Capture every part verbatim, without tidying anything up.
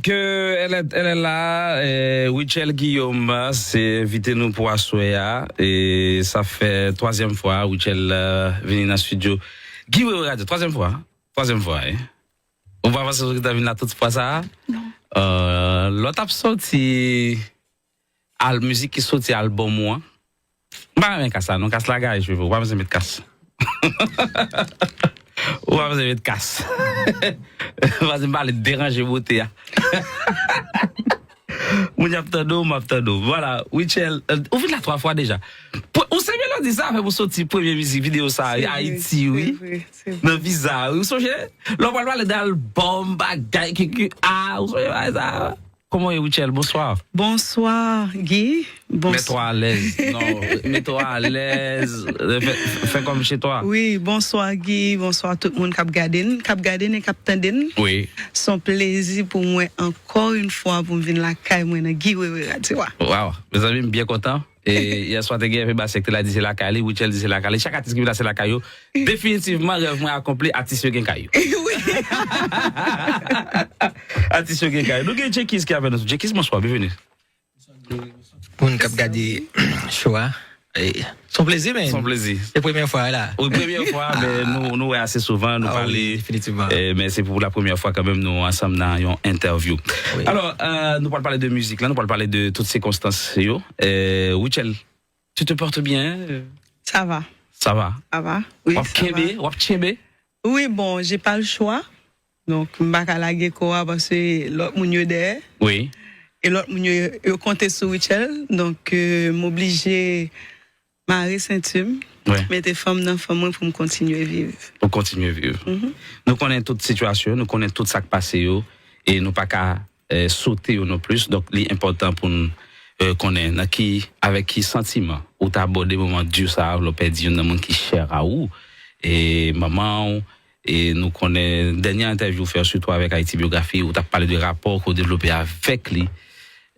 Que elle est, elle est là, eh, Rutshelle Guillaume, se envite nou pou aswè a. E sa fè twazyèm fwa Rutshelle, eh, vini nan estidyo Guy Wewe Radio. Twazyèm fwa. Twazyèm fwa, wi. Ou pa panse w ta vin la tout fwa sa a? Non. Eh, lè w t ap soti al, mizik ki soti albòm ou an. M pa renmen kas la, non, kas la gaye cheve, ou pa bezwen met kas. Ou pa bezwen met kas. Paske m pale deranje bote a. Moun y ap tande w, m ap tande w. Vwala, Rutshelle, eh, ou vin la twa fwa deja. Pou, ou se melodi sa fè pou soti premye mizik videyo sa a, Ayiti, wi. Nan viza, wi. Ou sonje? Lè w pral pale de albòm, bagay, kiki, a, ou sonje bagay sa a? Kòman w ye, Rutshelle? Bonswa. Bonswa, Guy. Bonswa. Mèt ou alèz. Non, mèt ou alèz. Fè, fè kòm chez toi. Wi, bonswa, Guy. Bonswa tout moun k ap gade n, k ap gade n e k ap tande n. Wi. Se yon plezi pou mwen ankò yon fwa pou m vin lakay mwen nan Guy Wewe Radio a. Waw, mezanmi, m byen kontan. E yè swa te gen F Basek te la di se lakay li, Rutshelle di se lakay li. Chak atis ki vin la se lakay yo. Definitivman, rèv mwen akonpli, atis yo gen kay yo. Wi. Atis yo gen kay yo. Nou gen Jenkins ki avè nou. Jenkins, bonswa, byenveni. Moun k ap gade show a, eh, se yon plezi, men. Se yon plezi. Se premye fwa la. Wi, premye fwa, men nou, nou wè ase souvan, nou pale. Ah wi, definitivman. Eh, men se pou la premyè fwa kanmenm nou ansanm nan yon entèvyou. Wi. Alò, eh, nou pral pale de mizik la, nou pral pale de tout sikonstans yo. Eh, Rutshelle, tu te portes bien? Ça va. Ça va? Ça va. Wi, w ap kenbe, w ap kenbe? Wi, bon, j'ai pas le choix. Donk, m pa ka lage kò a paske lòt moun yo dèyè. Wi. E lòt moun yo, yo konte sou Rutshelle. Donk, euh, m oblije mare senti m, mete fanm nan fanm mwen pou m kontinye viv. Pou kontinye viv. Nou konnen tout sitiyasyon, nou konnen tout sa k pase yo, e nou pa ka, eh, sote yo non plis. Donk, li enpòtan pou n, eh, konnen nan ki, avèk ki santiman ou t abòde moman di sa a, lè w pèdi youn nan moun ki chè a ou, e manman w, e nou konnen dènye entèvyou w fè, sitou avèk Haïti Biographie, ou t ap pale de rapò ke w devlope avèk li.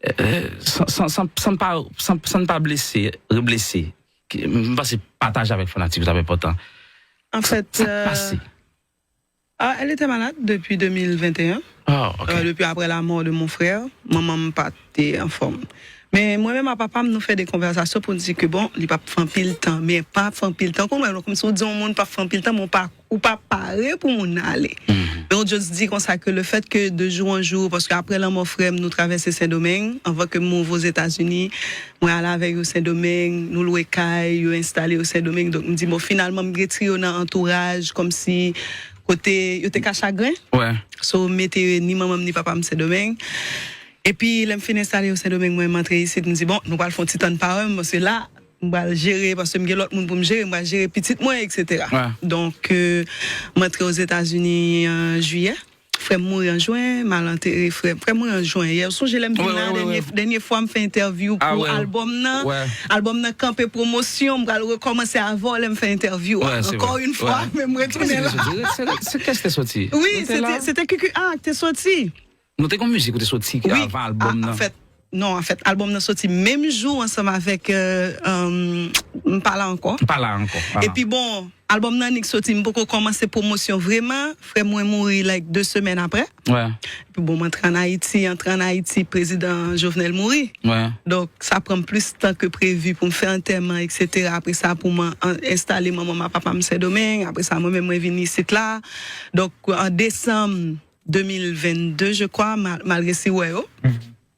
Eh, san, san, san, san n pa, san, san n pa blese, reblese, ki, m panse pataje avèk fanatik yo, sa enpòtan. An fèt, sa k pase? Ah, elle était malade depuis deux mille vingt et un. Ah, ok. Euh, depuis après la mort de mon frère, manman m pa te anfòm. Men mwen menm ak papa m, nou fè de konvèsasyon pou n di ke, bon, li p ap fè anpil tan, men pa fè anpil tan. Konprann, kòmsi w di yon moun p ap fè anpil tan, men w pa, ou pa pare pou moun nan ale. Men w just di konsa ke le fait que de jour en jour, paske apre lanmò frè m, nou travèse Sendomeng, anvan ke m mouri Ozetazini, mwen ale avèk yo Sendomeng, nou lwe kay, yo enstale yo Sendomeng. Donk, m di, bon, finalman, m retire yo nan antouraj, kòmsi kote yo te ka chagren. So, m mete ni manman m ni papa m Sendomeng. Epi, lè m fin enstale yo Sendomeng, mwen, m antre isit, m di, bon, nou pral fè yon ti tann pa wè m, paske la, m pral jere, paske m gen lòt moun pou m jere, m pral jere pitit mwen, et cetera. Donk, euh, m antre Ozetazini an jiyè. Frè m mouri an jen, m al antere frè m. Frè m mouri an jen. Yè, w sonje lè m vin la, dènye, dènye fwa m fè entèvyou pou albòm nan. Albòm nan kanpe pwomosyon, m pral rekòmanse avè w lè m fè entèvyou a. Ankò yon fwa, men m retounen la. Se, se, se kès te soti? Wi, se te, se te Q Q A k te soti. Nou te gen yon mizik ou te soti avan albòm nan. Wi, anfèt, non, anfèt, albòm nan soti menm jou ansanm avèk, euh, euh, M pa la ankò. M pa la ankò. Epi bon, albòm nan annik soti, m poko kòmanse pwomosyon vrèman. Frè mwen mouri, like, de semèn apre. Epi bon, m antre ann Ayiti, antre ann Ayiti, prezidan Jovenel mouri. Donk, sa pran m plis tan ke previ pou m fè antèman, et cetera. Apre sa, pou m an, enstale manman m ak papa m Sendomeng. Apre sa, mwen menm, mwen vin isit la. Donk, an desanm de mil vennde, je crois, ma-, malgre si w wè yo.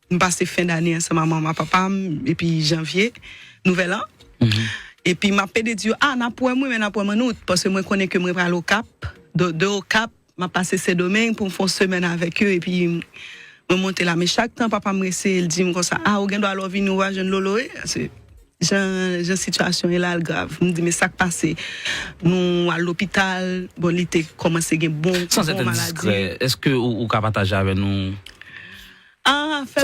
M pase fen dane ansanm ak manman papa m, epi janvye, nouvèl an. Epi m ap pede di yo, ah, n ap wè m, wi, men n ap wè m an out, paske mwen konnen ke mwen pral Okap. De, de Okap, m ap pase Sendomeng pou m fè yon semèn avèk yo, epi mwen monte la. Men chak tan papa m eseye, l di m konsa, ah, ou gen dwa lè w vini, ou va jwenn Lolo, wi. Paske jan, jan sitiyasyon ye la, l grav. M di, men sa k pase? Nou al lopital, bon, li te kòmanse gen bon, bon maladi. Sans être indiscret, èske ou, ou ka pataje avè nou? Ah, an fèt,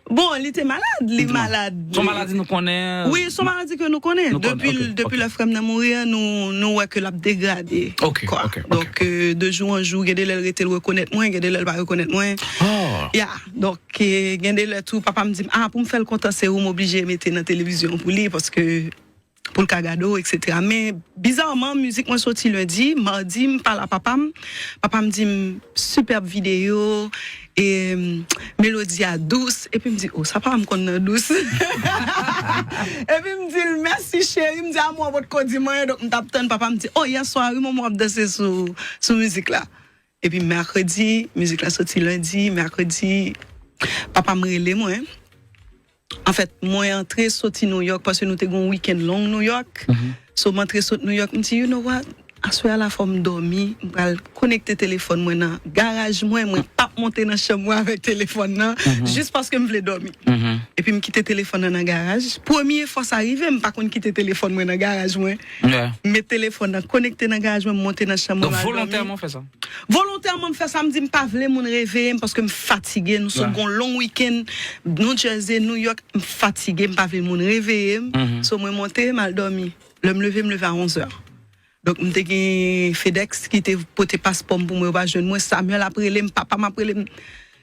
bon, li te malad, li malad. Se yon maladi nou konnen? Wi, se yon maladi ke nou konnen. Depi, depi lè frè m nan mouri an, nou, nou wè ke l ap degrade. Donk, euh, de jou an jou, gen de lè l rete, l rekonèt mwen, gen de lè l pa rekonèt mwen. Ya, donk, euh, gen de lè tou, papa m di m, ah, pou m fè l kontan, se ou m oblije mete nan televizyon pou li, paske pou l ka gade w, etsetera. Men, bizarman, mizik mwen soti lendi, madi, m pale a papa m. Papa m di m, "Sipèb videyo, e, melodi a dous." Epi m di, "O, sa papa m konn nan dous." Epi m di l, "Mèsi, cheri." M di, "A, mwen potko di m anyen." Donk, m t ap tann papa m di, "O, yèswa, wi, manman w ap danse sou, sou mizik la." Epi mèkredi, mizik la soti lendi, mèkredi, papa m rele mwen. Anfèt, mwen antre soti Nouyòk paske nou te gen yon wikenn long Nouyòk. So, m antre sot Nouyòk, m di, "You know what? Aswè a la fò m dòmi, m pral konekte telefòn mwen nan garaj mwen, mwen p ap monte nan chanm mwen avèk telefòn nan, jis paske m vle dòmi." Epi m kite telefòn nan nan garaj. Premye fwa sa rive, m pa konn kite telefòn mwen nan garaj mwen. M met telefòn nan konekte nan garaj mwen, m monte nan chanm mwen, m al dòmi. Donk, volontèman w fè sa? Volontèman, m fè sa, m di m pa vle moun reveye m paske m fatige. Nou sot gon long wikenn, New Jersey, New York, m fatige, m pa vle moun reveye m. So, mwen monte, m al dòmi. Lè m leve, m leve a onz è. Donk, m te gen FedEx ki te pote paspò m pou mwen, yo pa jwenn mwen. Samuel ap rele m, papa m ap rele m.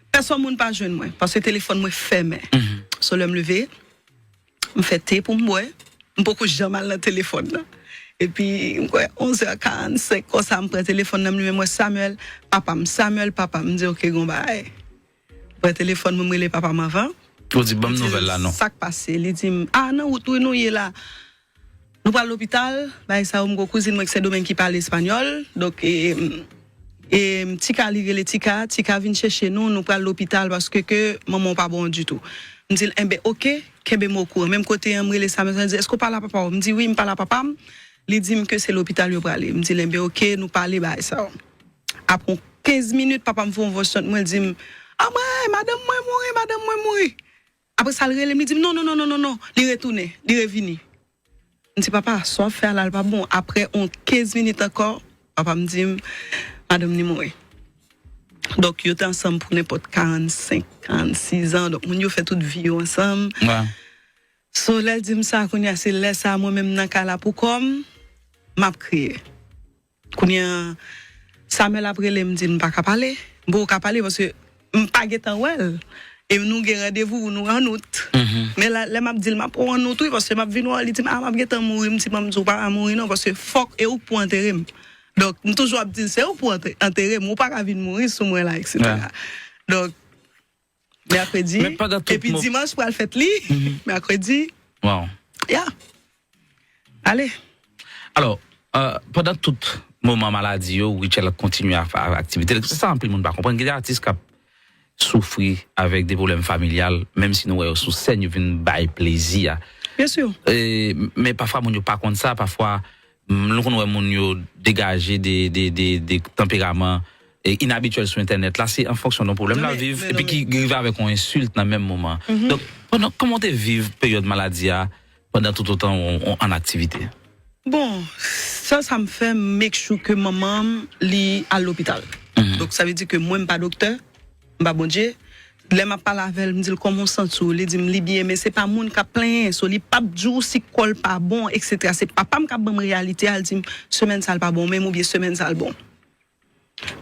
Pèsòn moun pa jwenn mwen, paske telefòn mwen fèmen. So, lè m leve, m fè te pou m bwè. M poko janm al nan telefòn nan. Epi, m kwè, onz è karannsenk, konsa, m pran telefòn nan, m limen, m wè Samuel, papa m, Samuel, papa m. M di, "Oke, gon bagay." M pran telefòn mwen, m rele papa m anvan. Ou di, "Ban m nouvèl la, non." Sa k pase? Li di m, "A, nan wout, wi, nou ye la. Nou pral lopital." Bagay sa yo, m gon kouzin mwen ki Sendomeng ki pale espanyòl. Donk, e, e, Tika, li rele Tika. Tika vin chèche nou, nou pral lopital paske ke manman w pa bon ditou. M di l, "Enben, oke, kenbe m okouran." Menm kote an, m rele Samuel, m di, "Èske w pale a papa w?" M di, "Wi, m pale a papa m." Li di m ke se lopital yo prale. M di l, "Enben, oke, nou pale bagay sa yo." Apre yon kenz minit, papa m fè yon vwa chante mwen, l di m, "Anmwey, madanm mwen mouri, madanm mwen mouri." Apre sa, l rele m, li di m, "Non, non, non, non, non, non." Li retounen, li revini. M di, "Papa, sa w ap fè a la, l pa bon." Apre yon kenz minit ankò, papa m di m, "Madanm ni mouri." Donk, yo te ansanm pou nenpòt karannsenk, karannsis an. Donk, moun yo fè tout vi yo ansanm. So, lè l di m sa, kounye a, se lè sa a, mwen menm nan kay la pou kò m, m ap kriye. Kounye a, Samuel ap rele m, di l m pa ka pale. M poko ka pale paske m pa gentan wè l. E nou gen randevou pou nou an out. Men la, lè m ap di l m ap pran an out, wi, paske m ap vin wè w, li di m, "A, m ap gentan mouri." M di, "Ban m di w pa ka mouri non, paske fòk e ou k pou antere m." Donk, m toujou ap di l, "Se ou k pou ante-, antere m, ou pa ka vin mouri sou mwen la, etsetera." Donk, mèkredi, epi dimanch pral fèt li, mèkredi. Ya. Ale. Alò, euh, pandan tout moman maladi yo, Rutshelle kontinye a fè aktivite l. Se sa anpil moun pa konprann. Gen de atis k ap soufri avèk de pwoblèm familyal, menm si nou wè yo sou sèn, yo vin bay plezi a. Byen si. E, men pafwa, moun yo pa konn sa, pafwa, m, nou konn wè moun yo degaje de, de, de, de tanperaman e, inabityèl sou entènèt la, se an fonksyon de yon pwoblèm l ap viv, epi ki rive avèk yon ensilt nan menm moman. Donk, pandan, kòman w te viv peryòd maladi a, pandan toutotan w, w an aktivite? Bon, sèl sa m fè, m make sure ke manman m, li al lopital. Donk, sa vle di ke mwen, m pa doktè, m pa Bondye. Lè m ap pale avè l, m di l, "Kòman w santi w?" Li di m, "Li byen, men se pa moun k ap plenyen." So, li p ap di w si kò l pa bon, etsetera. Se papa m k ap ban m reyalite a, l di m, "Semèn sa a l pa bon, men oubyen semèn sa a l bon."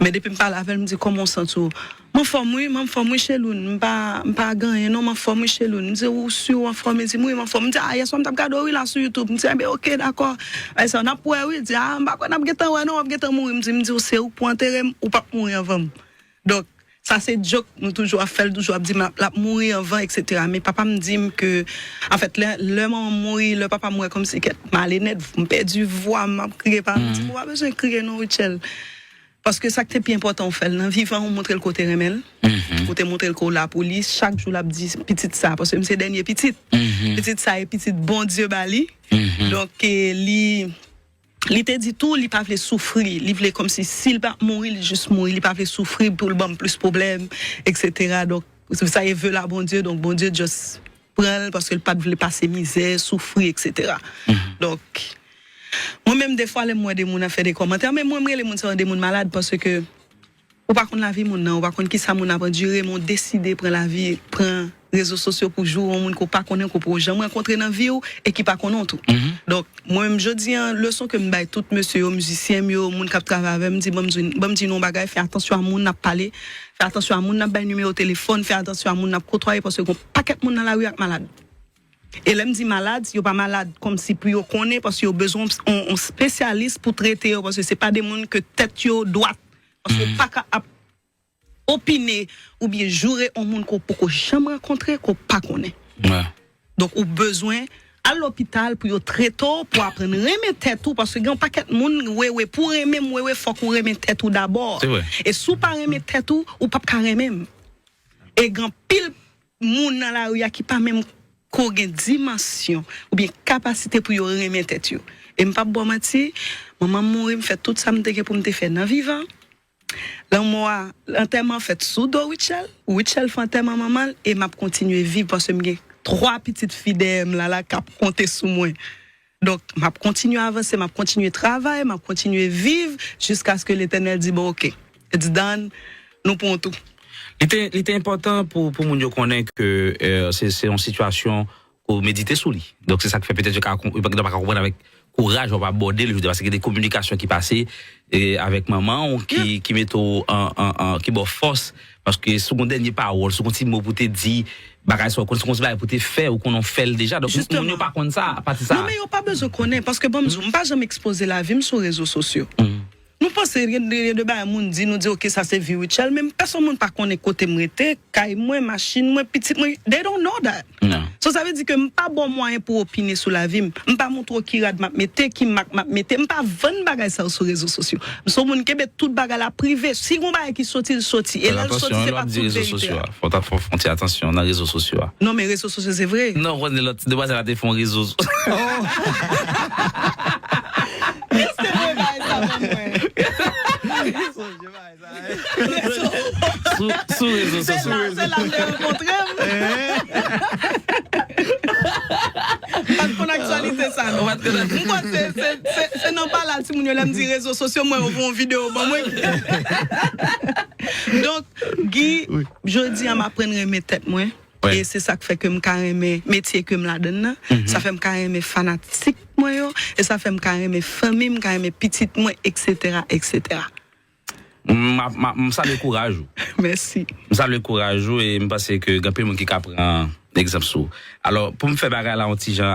Men depi m pale avè l, m di, "Kòman w santi w?" "M anfòm wi, m anfòm wi, Cheloune. M pa, m pa gen anyen non, m anfòm wi, Cheloune." M di, "Ou si w anfòm?" Li di m, "Wi, m anfòm." M di, "A, yèswa m t ap gade w wi la sou YouTube." M di, "Enben, oke, dakò. Bagay sa yo, n ap wè wi." Li di, "A, m pa kwè n ap gentan wè non, w ap gentan mouri." M di, "M di w, se ou k pou antere m, ou p ap mouri anvan m." Donk, sa se joke, nou toujou ap fè l, toujou ap di m l ap, l ap mouri anvan, etsetera. Men papa m di m ke, anfèt, lè, lè manman m mouri, lè papa m wè kòmsi kèt m ale nèt, m pèdi vwa m, m ap kriye, papa m di m, "Ou pa bezwen kriye non, Rutshelle." Paske sa k te pi enpòtan, ou fè l nan vivan, ou montre l ke w te renmen l, ou te montre l ke w la pou li. Chak jou l ap di pitit sa, paske m se dènye pitit. Pitit sa e pitit Bondye ba li. Donk, e, li, li te di tou, li pa vle soufri. Li vle kòmsi si l pa mouri, li jis mouri. Li pa vle soufri pou l ban m plis pwoblèm, etsetera. Donk, sa e ve la Bondye. Donk, Bondye just pran l paske l pa t vle pase mizè, soufri, etsetera. Donk, mwen menm, defwa, lè m wè de moun ap fè de kòmantè, men mwen, m rele moun sa yo de moun malad, paske ou pa konn lavi moun nan, ou pa konn kisa moun ap andire, men w deside pran lavi, pran rezo sosyo pou joure yon moun ke w pa konnen, ke w poko janm rankontre nan vi w, e ki pa konnen w tou. Donk, mwen menm, jodi a, leson ke m bay tout mesye yo, mizisyen m yo, moun k ap travay avè m, m di, "Ban m di, ban m di nou yon bagay, fè atansyon a moun n ap pale, fè atansyon a moun n ap bay nimewo telefòn, fè atansyon a moun n ap kotwaye, paske gon pakèt moun nan lari ak malad." E lè m di malad, yo pa malad kòmsi pou yo konnen, paske yo bezwen yon, yon espesyalis pou trete yo, paske se pa de moun ke tèt yo dwat. Paske w pa ka ap opine oubyen joure yon moun ke w poko janm rankontre, ke w pa konnen. Donk, ou bezwen al lopital pou yo trete w, pou aprann renmen tèt ou, paske gen yon pakèt moun, wewe, pou w renmen m, wewe, fòk ou renmen tèt ou dabò. E si w pa renmen tèt ou, ou p ap ka renmen m. E gen anpil moun nan lari a ki pa menm ko gen dimansyon oubyen kapasite pou yo renmen tèt yo. E m p ap ba w manti, manman m mouri, m fè tout sa m te gen pou m te fè nan vivan. Lanmò a, antèman fèt sou do Rutshelle. Rutshelle fè antèman manman l e m ap kontinye viv paske m gen twa pitit fi dèyè m la la k ap konte sou mwen. Donk, m ap kontinye avanse, m ap kontinye travay, m ap kontinye viv jiskaske Letènèl di, bon, oke, it's done, nou pran w tou. Li te, li te enpòtan pou, pou moun yo konnen ke eh, se, se yon sitiyasyon ke w medite sou li. Donk, se sa k fè petèt yo ka, yo pa ka konprann avèk kouraj w ap abòde l jodi a, paske gen de kominikasyon ki pase eh, avèk manman w ki, ki mete w an, an, an, ki ba w fòs, paske si w gen yon dènye pawòl, si w gen yon ti mo pou w te di, bagay sa w konn, si w gen yon ti bagay pou w te fè, ou konnen w fè l deja. Donk, moun yo pa konn sa, pati sa. Non, men yo pa bezwen konnen, paske bon, m di w, m pa janm ekspoze lavi m sou rezo sosyo. Nou panse gen de, gen de bagay moun di, nou di, oke, sa se vi Rutshelle, men pèsonn moun pa konnen kote m rete, kay mwen, machin mwen, pitit mwen, they don't know that. So, sa vle di ke m pa ba w mwayen pou w opine sou lavi m. M pa montre w ki rad m ap mete, ki mak m ap mete. M pa vann bagay sa yo sou rezo sosyo. M se yon moun ki kenbe tout bagay la prive. Si gen yon bagay ki soti, l soti. E lè l soti, se pa tout verite a. Fò w ta fè fwontyè atansyon nan rezo sosyo a. Non, men rezo sosyo, se vre. Non, w konnen lòt demwazèl la te fè yon rezo. Sou, sou rezo sosyo. Se la, se la m te rankontre m. M pa t konn aktyalite sa, non. M kwè se, se, se, se nan pale a timoun yo, lè m di rezo sosyo, mwen, yo voye yon videyo ban mwen. Donk, Guy, jodi a, m aprann renmen tèt mwen. E se sa k fè ke m ka renmen metye ke m ladan l nan. Sa fè m ka renmen fanatik mwen yo. E sa fè m ka renmen fanmi m, ka renmen pitit mwen, eksetera, eksetera. M ap, m ap, m salye kouraj ou. Mèsi. M salye kouraj ou e m panse ke gen anpil moun ki ka pran egzanp sou ou. Alò, pou m fè bagay la yon ti jan